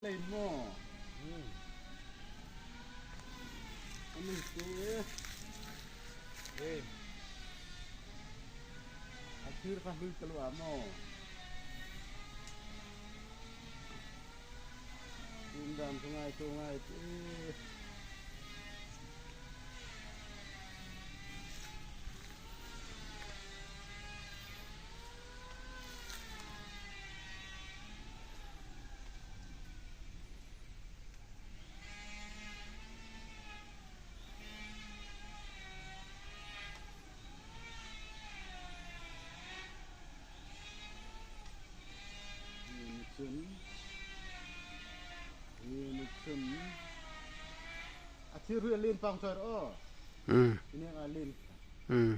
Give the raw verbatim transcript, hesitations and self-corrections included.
Lei mo. Hmm. Ani tu eh. Eh. Akhir ka lui kalu amo. Indam tungai tungai eh. Ini chun. Ini chun. Athir hui lin pang chor o. Hmm. Ini alin. Hmm.